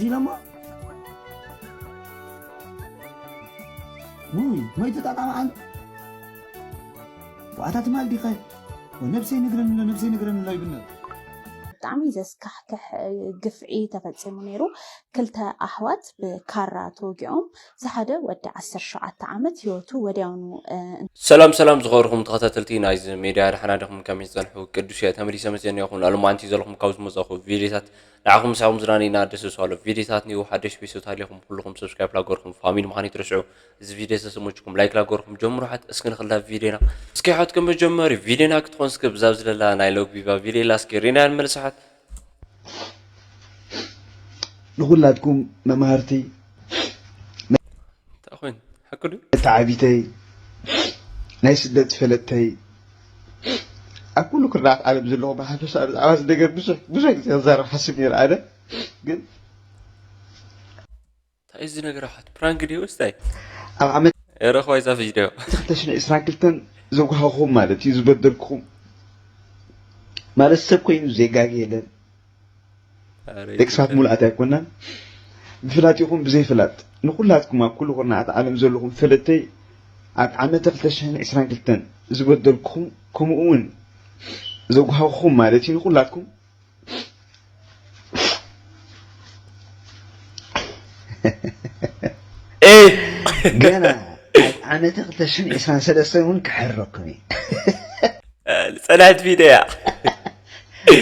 ኢሎሞ። ውይ፣ መይቱ ጣጣ መዓል። ዋዕታ ትማል ዲኸ? ነብሰይ ነግረኒ ኣሎ፣ ነብሰይ ነግረኒ ኣሎ ይብል ነይሩ። ብጣዕሚ ዘስካሕክሕ ግፍዒ ተፈፂሙ ነይሩ። ክልተ ኣሕዋት ብካራ ተወጊኦም፣ ዝሓደ ወዲ ዓሰርተ ሸውዓተ ዓመት ህይወቱ ወዲያውኑ ሰላም ሰላም ዝኸበርኩም ተኸታተልቲ ናይዚ ሜድያ፣ ደሓና ዲኹም? ከመይ ትጸንሑ? ቅዱስ እየ፣ ተመሊሰ መጺአ እኒአኹም። ሎማዓንቲ ዘለኹም ካብ ዝመጻኹ ቪድዮታት ንዓኹም ምሳኹም ዝናነይና ደስ ዝብሉ ቪድዮታት እኒኡ። ሓደሽ ቤተሰብ ተሃሊኹም ኩልኹም ሰብስክራይብ ላገርኩም ፋሚሊ ምዃን ይትረስዑ። እዚ ቪድዮ ተሰሞችኩም ላይክ ላገርኩም ጀምሩ። ሓት እስኪ ንኽላ ቪድዮና እስኪ ሓት ከም መጀመሪ ቪድዮና ክትኾን እስኪ ብዛብ ዝለላ ናይ ሎግ ቪቫ ቪድዮ ኢላ እስኪ ሪና ንመልስሓት። ንኹላትኩም መምሃርቲ እንታይ ኮይኑ ሓቂ ድዩ? መተዓቢተይ ናይ ስደት ፈለጥተይ ኣብ ኩሉ ክርዳት ዓለም ዘለኹም ብሓፈሻ ብዛዕባ እዚ ነገር ብዙሕ ብዙሕ ግዜ ክዛረብ ሓስብ ነይረ ኣነ ግን እንታይ እዚ ነገር ሓት ፕራንክ ድዩ እስታይ ኣብ ዓመት ኤረኽ ዋይዛ ቪድዮ ክልተ ሽሕን ዕስራን ክልተን ዘጓሃኹም ማለት እዩ ዝበደልኩኹም ማለት ሰብ ኮይኑ ዜጋጊ የለን ደቂ ሰባት ሙሉኣት ኣይኮናን ብፍላጥ ይኹን ብዘይፍላጥ ንኩላትኩም ኣብ ኩሉ ኩርናዓት ዓለም ዘለኹም ፈለጥተይ ኣብ ዓመተ ክልተ ሽሕን ዕስራን ክልተን ዝበደልኩኹም ከምኡ እውን ዘጉሃኹኹም ማለት እዩ ንኩላትኩም ኤ ገና ኣብ ዓመተ ክልተ ሽሕን ዕስራን ሰለስተን እውን ክሕረኩም እዩ ዝጸንሐት ቪድዮ እያ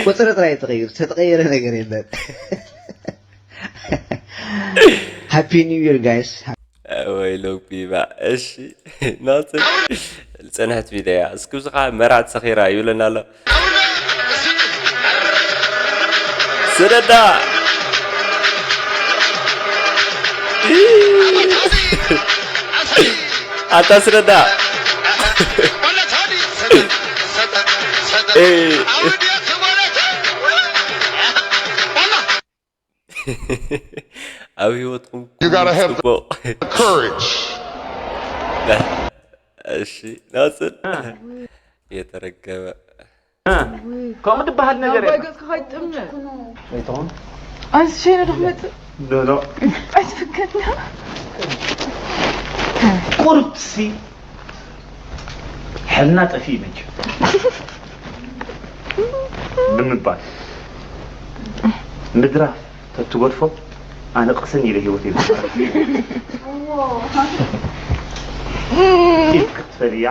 ቁፅሪ ጥራይ ተቀይሩ ዝተቀየረ ነገር የለን Happy New Year guys ወይ ሎቢባ እሺ ናጽ ዝጸንሐት ቪድዮ እያ እስኪ ብዚ ከዓ መርዓት ሰኺራ ይብለና ኣሎ ስደዳ ኣታ ስደዳ ኣብ ህይወትኩም You gotta have the ጽቡቕ courage. እሺ ናጽል የተረገመ ከምኡ ዝበሃል ነገር ኣባይ የለን። ገጽካ ከይትጥምት ኣይትኾን ኣንስ ሸይነ ዶ ክመጽእ ዶዶ ኣይትፍከትና ቁርብሲ ሕልና ጠፊኡ መቸም ብምባል ምድራ ተትገድፎ ኣነ ቅስን ኢለ ህይወት ይበ ክትፈልያ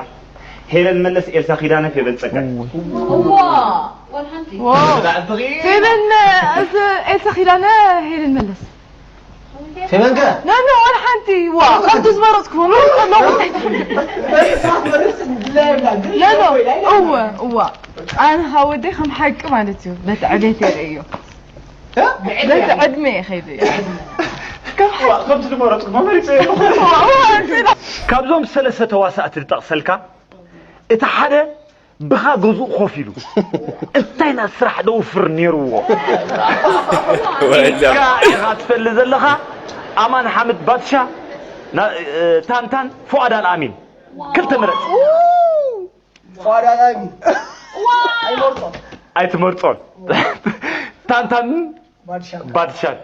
ሄለን መለስ ኤልሳ ኪዳነ ፌበን ጸጋይ ፌበን እዚ ኤልሳ ኪዳነ ሄለን መለስ ፌበን ከ ኖ ኖ ወላ ሓንቲ ዋ ከምቲ ዝመረፅኩ ምንም ከለኹ እንታይ ትፈልጥ ኖ ኖ እወ እዋ ኣነ ካብ ወደይ ከም ሓቂ ማለት እዩ በቲ ዕቤት የርእዮ በቲ ዕድመ እየ ከይደ እየ ከም ሓቂ ከምቲ ዝመረፅኩ መመሪፀ ካብዞም ሰለስተ ተዋሳእቲ ዝጠቕሰልካ እቲ ሓደ ብኻ ገዝኡ ኮፍ ኢሉ እንታይ ናብ ስራሕ ደውፍር ነይርዎ ኢልካ ኢኻ ትፈልጥ ዘለኻ ኣማን ሓምድ ባድሻ ና- እ፣ ታንታን ፉኣድ ኣልኣሚን ክልተ ምረፅ ኣይትመርፆን ታንታንን ባድሻን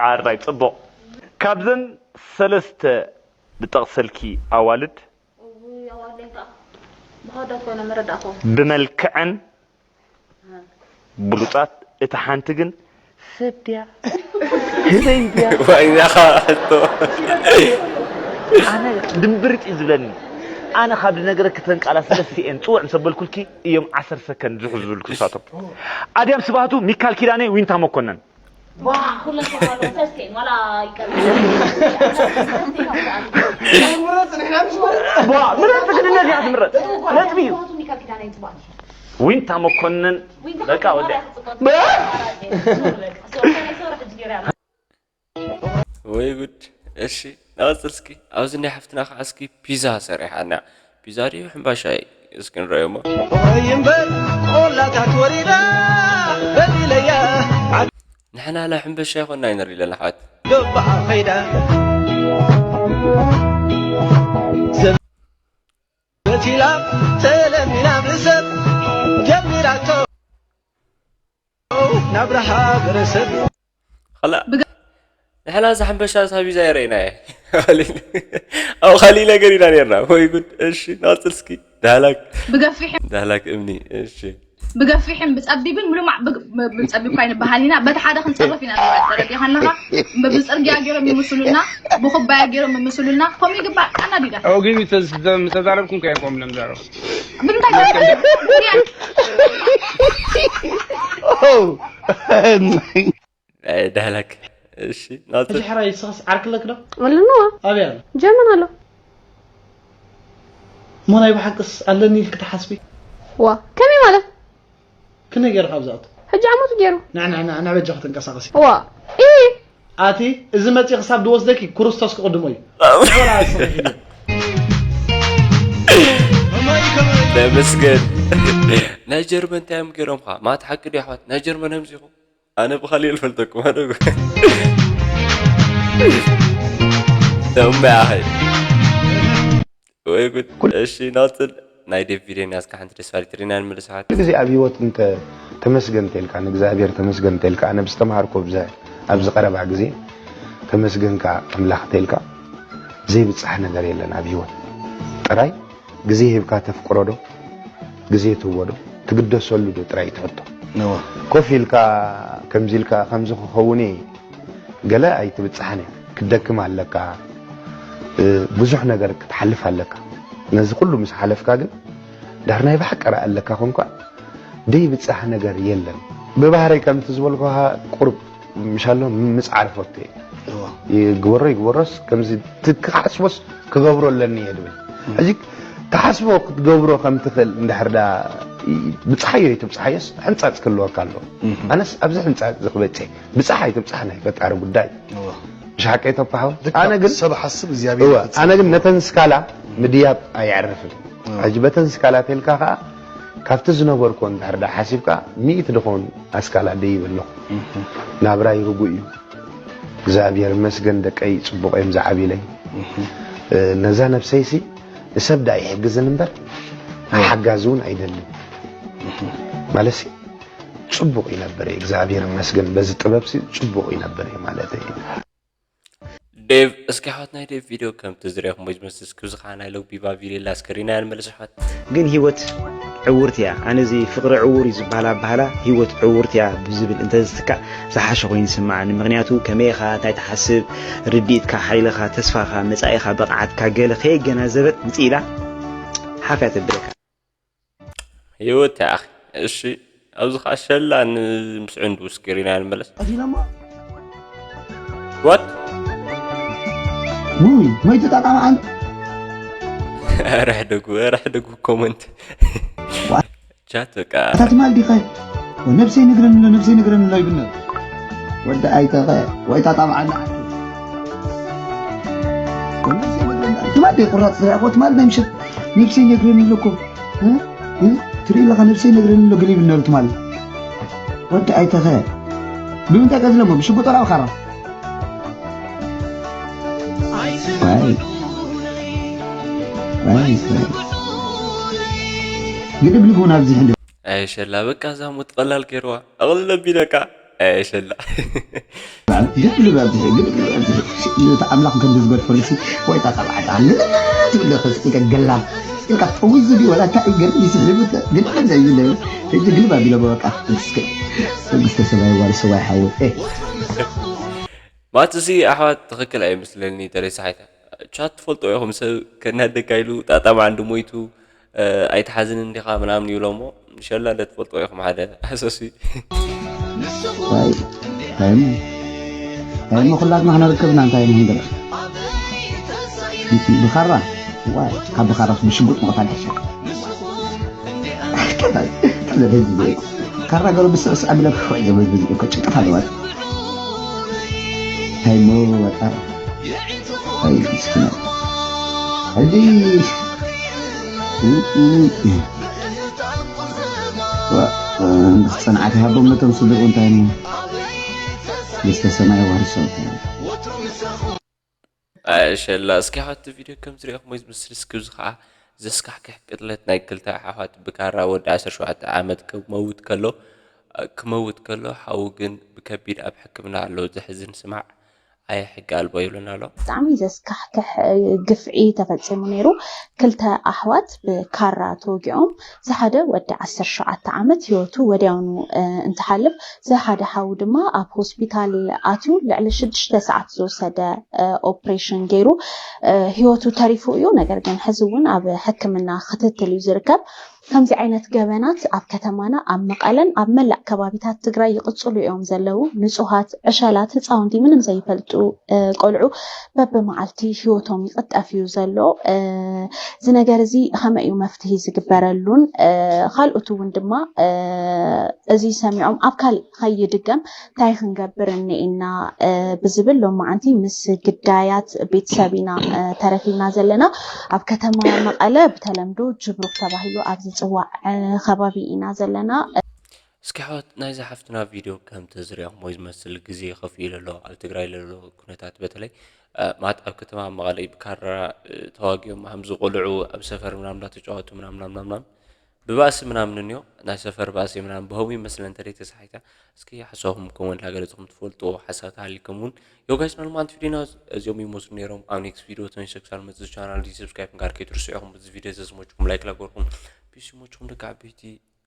ኣራይ ፅቡቕ ካብዘን ሰለስተ ዝጠቕሰልኪ ኣዋልድ እውይ ኣዋለይታ ብሃዳ ኮይነ መረዳእኮ ብመልክዐን ብሉጻት እታ ሓንቲ ግን ሰብ ድያ ሰይ ድያ ዋይናኻ ኣቶ ኣነ ድምብርጥ እዩ ዝብለኒ ኣነ ካብ ዝነገረኪ ተንቃላ ሰለስቲኤን ፅውዕ ምስ ኣበልኩልኪ እዮም ዓሰርተ ሰከንድ ዝሕዙ ዝብልኩ ንሳቶም ኣድያም ስብሃቱ ሚካል ኪዳነ ዊንታ መኮነን ምረፅ ግድነት እያ ትምረፅ ነጥቢ እዩ ዊንታ መኮንን በቃ ወደ ወይ ጉድ እሺ ናወፅል እስኪ ኣብዚ ናይ ሓፍትና ከዓ እስኪ ፒዛ ሰሪሓና ፒዛ ድዩ ሕምባሻይ እስኪ ንረዮ እሞ ወይ እምበር ቆላታት ወሪዳ በሊለያ ንሕና ላ ሕምበሻ ይኮና ይነር ኢለን ኣሕዋት ገባኣ ኸይዳ በቲላ ተለሚና ብሰብ ጀሚራቶ ናብራ ሃገረሰብ ኸላ ንሕና እዛ ሓንበሻ ሳቢዛ የረኢና እየ። ኣብ ካልእ ነገር ኢና ነርና። ወይ ጉድ። እሺ፣ ናጽል እስኪ። ዳህላክ። ብገፊሕን ዳህላክ እምኒ። እሺ። ብገፊሕን ብጸቢብን ምሉማዕ ብግ- ብ- ብጸቢብ ካይን በሃል ኢና። በቲ ሓደ ክንጸርፍ ኢና ንብል። ተረዲኻ ኣለኻ? ብ- ብጽርግያ ገይሮም ይምስሉልና፣ ብኩባያ ገይሮም ይምስሉልና። ከምኡ ይግባእ። ኣናዲዳ። ኦጊ ተዛረብኩም ከይቆም ለምዛረብ ብምንታይ? Oh, ዳህላክ። እሺ፣ ናጽል። ሕጂ ሕራይ ንስኻስ ዓርኪ ኣለኪ ዶ? ኣለንዋ ኣበይ ኣሎ? ጀርመን ኣሎ። እሞ ናይ ብሓቅስ ኣለኒ ኢልኪ ትሓስቢ? ዋ ከመይ ማለት? ክንደይ ገይሩ ካብ ዝኣቱ? ሕጂ ዓመቱ ገይሩ። ንዕንዕንዕ በጃኺ ተንቀሳቐሲ። ዋ ኢ ኣቲ እዚ መፂ ክሳብ ዝወስደኪ ክርስቶስ ክቕድሞ እዩ። ወላ ንስኺ ሒዱ። ተመስገን። ናይ ጀርመን እንታይ እዮም ገይሮም ኸ? ማት ሓቂ ድዩ ኣሕዋት? ናይ ጀርመን ህምዚ ኢኹም? ኣነ ብኻሊእ ልፈልጠኩም ኣደጉ። ተምበያ ኸይ ወይ ጉድ። እሺ፣ ናጽል። ናይ ዴቭ ቪድዮ ናስካ ሓንቲ ደስ ባሊት ሪና ንምልስ ሓት። ግዜ ኣብ ህይወት እንተ ተመስገን ተልካ ንእግዚኣብሔር ተመስገን ተልካ ኣነ ብዝተምሃርኮ ብዛ ኣብዚ ቀረባ ግዜ ተመስገንካ ኣምላኽ ተልካ ዘይብጻሕ ነገር የለን ኣብ ህይወት። ጥራይ ግዜ ሂብካ ተፍቅሮ ዶ ግዜ ትህቦ ዶ ትግደሰሉ ዶ ጥራይ ትሕቶ። ኮፍ ኢልካ ከምዚ ኢልካ ከምዚ ክኸውን እየ ገለ ኣይትብጻሕን እያ። ክትደክም ኣለካ፣ ብዙሕ ነገር ክትሓልፍ ኣለካ። ነዚ ኩሉ ምስ ሓለፍካ ግን ድሕር ናይ ብሓቂ ርኣ ኣለካ ኮንኳ ደይብጻሕ ነገር የለን። ብባህረይ ከምቲ ዝበልኩኻ ቁሩብ ምሻሎ ምጽዓር ፈቱ እየ። ይግበሮ ይግበሮስ ከምዚ ክሓስቦስ ክገብሮ ኣለኒ እየ ድብል። ሕጂ ትሓስቦ ክትገብሮ ከም ትኽእል እንድሕር ዳ ብጽሓዮ ይትብጽሓዮስ ሕንጻጽ ክህልወካ ኣለዎ። ኣነስ ኣብዚ ሕንጻጽ ዝክበጽ ብጽሕ ኣይትብጽሕ ናይ ፈጣሪ ጉዳይ እዩ። ብሻቀይ ተባሃው ኣነ ግን ሰብ ሓስብ እግዚኣብሔር እወ ኣነ ግን ነተን ስካላ ምድያብ ኣይዕርፍን። ሕጂ በተን ስካላ ተልካ ከኣ ካብቲ ዝነበርኮ እንድሕር ዳ ሓሲብካ ሚእቲ ድኾን ኣስካላ ደይብ ኣለኹ። ናብራይ ርጉእ እዩ። እግዚኣብሔር ይመስገን ደቀይ ጽቡቕ እዮም ዝዓብዩለይ። ነዛ ነብሰይሲ ንሰብ ዳ ይሕግዝን እምበር ሓጋዚ እውን ኣይደልን። ማለትሲ ጽቡቕ ይነብር እየ እግዚኣብሔር ይመስገን በዚ ጥበብሲ ጽቡቕ ይነብር እየ ማለት እየ። ዴቭ እስኪ ኣሕዋት ናይ ዴቭ ቪድዮ ከምቲ ዝሪኦ ክሞ ዝመስል እስኪ እዚ ከዓ ናይ ሎቢ ቪድዮ ላ እስክሪና ንመልስ ኣሕዋት። ግን ህይወት ዕውርቲ እያ ኣነ እዚ ፍቅሪ ዕውር እዩ ዝበሃል ኣባህላ ህይወት ዕውርቲ እያ ብዝብል እንተዝትካእ ዝሓሸ ኮይኑ ይስምዓኒ ምክንያቱ ከመይ ኢኻ እንታይ ትሓስብ ርድኢትካ ሓይልኻ ተስፋኻ መፃኢኻ ብቕዓትካ ገለ ከየገናዘበት ውፅእ ኢላ ሓፍ እያ ተብለካ ህይወት ኣኺ እሺ ኣብዚ ኸዓ ሸላ ንምስዕንዱ እስኪ ሪና ንመለስ ቀቲሎሞ what ውይ መይቱ ጠቃሚ ዓን ረሕደጉ ረሕደጉ ኮመንት ቻት በቃ ኣታ ትማል ዲኸ ነብሰይ ነግረኒ ኣሎ ነብሰይ ነግረኒ ኣሎ ይብልና ወዲ ኣይተኸ ወይ ጣጣም ዓና ትማል ደ ቁራፅ ስራሕ ኮ ትማል ናይ ምሸት ነብሰይ ነግረኒ ኣለኩም ትርኢ ኣለኻ ነብሰይ ነግረኒ ኣሎ ገለ ይብል ነሩ ትማል ወዲ ኣይተኸ ብምንታይ ቀትለሞ ብሽጉጥ ወላ ብኻራ ግድብ ልግቡን ኣብዚ ሕንዲ ኣይሸላ በቃ እዛ ሞት ቀላል ገይርዋ ኣቕልል ኣቢለካ ኣይሸላ ግድብ ኣብዚ ግድብ ኣብዚ ኣምላኽ ከም ዝገድፈሉ ሲ ወይ ጣጣ ባዕዳ ትብለ ከስጢቀ ገላም ኢልካ ጠዊዙ ድዩ ወላ እንታይ ገርም ይስሕብ ግድብ ዘይብለ ሕጂ ግድብ ኣቢሎ በቃ እስከ መንግስተ ሰማይ ዋርሶ ዋይ ሓወይ ማትሲ ኣሕዋት ትኽክል ኣይመስለኒ ተሬሳ ሓይታ ቻት ትፈልጦ ኢኹም ሰብ ከናደካ ኢሉ ጣጣ መዓንዲ ሞይቱ ኣይትሓዝን እንዲኻ ምናምን ይብሎ እሞ ንሸላ ለ ትፈልጦ ኢኹም ሓደ ኣሰሲ ታይሞ ኩላትና ክነርክብና እንታይ ንህንገር ብኻራ ካብ ብኻራ ብሽጉጥ ምቕታል ይሕሸ ካራ ገሩ ብስዕስዕ ብለ ክሕወይ ዘበዝብዝ እኮ ጭንቀት ኣለዋ ታይሞ በጣ ኣይ ምስኪና ሕጂ ጽንዓት ይሃቦም ነቶም ስድርኡ እንታይ እሞ ደስተ ሰማይ ዋርሶ እንታይ ሸላ እስኪ ሓቲ ቪድዮ ከም ዝሪኦ ክሞ ዝምስል እስኪ እዚ ከዓ ዘስካሕክሕ ቅትለት ናይ ክልተ ኣሓዋት ብካራ ወዲ ዓሰርተ ሸውዓተ ዓመት ክመውት ከሎ ክመውት ከሎ ሓዉ ግን ብከቢድ ኣብ ሕክምና ኣሎ ዘሕዝን ስማዕ ኣየ ሕጊ ኣልቦ ይብለና ኣሎ። ብጣዕሚ ዘስካሕክሕ ግፍዒ ተፈፂሙ ነይሩ። ክልተ ኣሕዋት ብካራ ተወጊዖም፣ ዝሓደ ወዲ ዓሰርተ ሸውዓተ ዓመት ህይወቱ ወዲያውኑ እንትሓልፍ፣ ዝሓደ ሓዉ ድማ ኣብ ሆስፒታል ኣትዩ ልዕሊ ሽዱሽተ ሰዓት ዝወሰደ ኦፕሬሽን ገይሩ ህይወቱ ተሪፉ እዩ። ነገር ግን ሕዚ እውን ኣብ ሕክምና ክትትል እዩ ዝርከብ። ከምዚ ዓይነት ገበናት ኣብ ከተማና፣ ኣብ መቐለን ኣብ መላእ ከባቢታት ትግራይ ይቕፅሉ እዮም ዘለዉ። ንፁሃት፣ ዕሸላት፣ ህፃውንቲ፣ ምንም ዘይፈልጡ ቆልዑ በብመዓልቲ ህይወቶም ይቕጠፍ እዩ ዘሎ። እዚ ነገር እዚ ከመይ እዩ መፍትሒ ዝግበረሉን ካልኦት እውን ድማ እዚ ሰሚዖም ኣብ ካሊእ ከይድገም እንታይ ክንገብር እኒኤና ብዝብል ሎማዓንቲ ምስ ግዳያት ቤተሰብ ኢና ተረኪብና ዘለና። ኣብ ከተማ መቐለ ብተለምዶ ጅብሩክ ተባሂሉ ኣብ ዝፅዋዕ ከባቢ ኢና ዘለና። እስኪ ኣሕዋት ናይዛ ሓፍትና ቪድዮ ከም ተዝሪኦሞ ዝመስል ግዜ ከፊኡ ኣሎ ኣብ ትግራይ ዘሎ ኩነታት በተለይ ማለት ኣብ ከተማ መቐለ ብካራ ተዋጊኦም ሃምዚ ቆልዑ ኣብ ሰፈር ምናምን እንዳተጫወቱ ምናምን ምናምን ብባእሲ ምናምን እኒኦ ናይ ሰፈር ባእሲ ምናምን ብኸምኡ ይመስለ እንተ ተሳሒታ እስኪ ሓሳብኩም ከምኡ እንዳገለፅኩም ትፈልጡ ሓሳብ ተሃሊኩም እውን ዮ ጋይስ ናልማንት ቪዲዮና እዚኦም ይመስሉ ነይሮም ኣብ ኔክስት ቪዲዮ ተመልሰ ክሳብ መፅእ ቻናል እዚ ሰብስክራይብ ምግባር ከይትርስዑ ኢኹም በዚ ቪዲዮ ዘዝመችኩም ላይክ ላገርኩም ፒስ ይመችኩም ደቂ ዓበይቲ